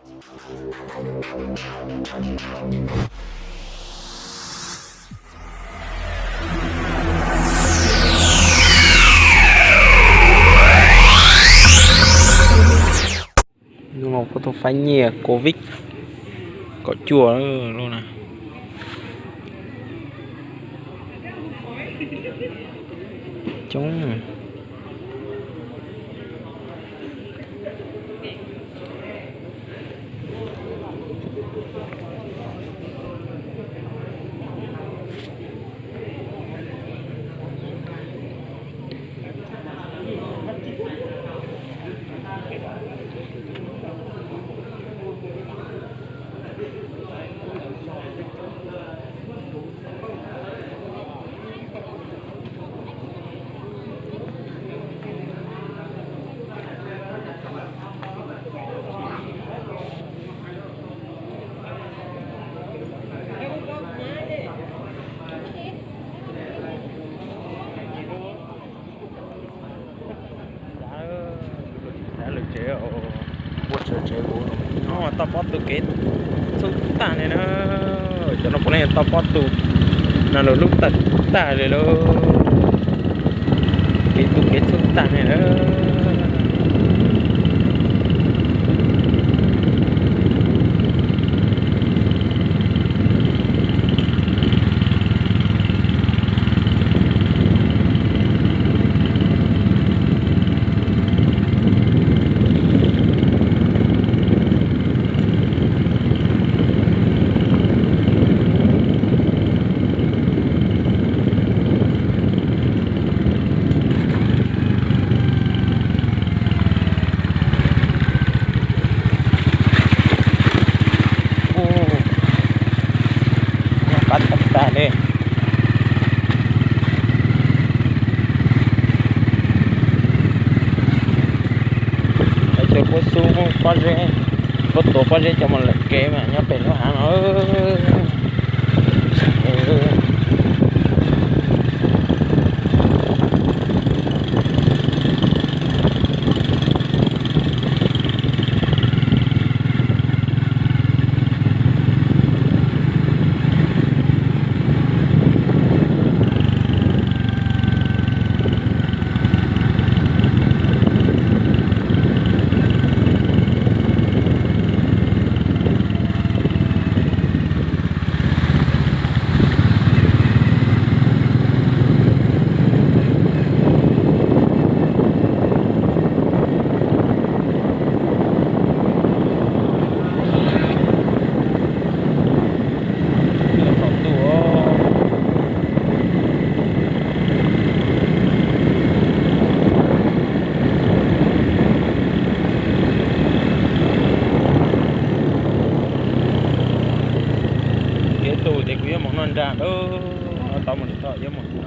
Hnub no kuv tuaj faib nyiaj covid kaum cuaj lub na. Coob. Xav lawm tsev, ua tsev, tsev kuv no tau pob tu kev txhub tag li na. Cov no puav leej yog tau pob tu, no lawv lub tag tag li lawm, kev tu kev txhub tag li na. Nyob qab tag tag li. Cov puab xub pob zeb, puab tuav pob zeb coj mus lawm kev mas nyob pem lub hav no. Kev tu ces kuv yuav mus noj nra lawm, tau mus tod yuav mus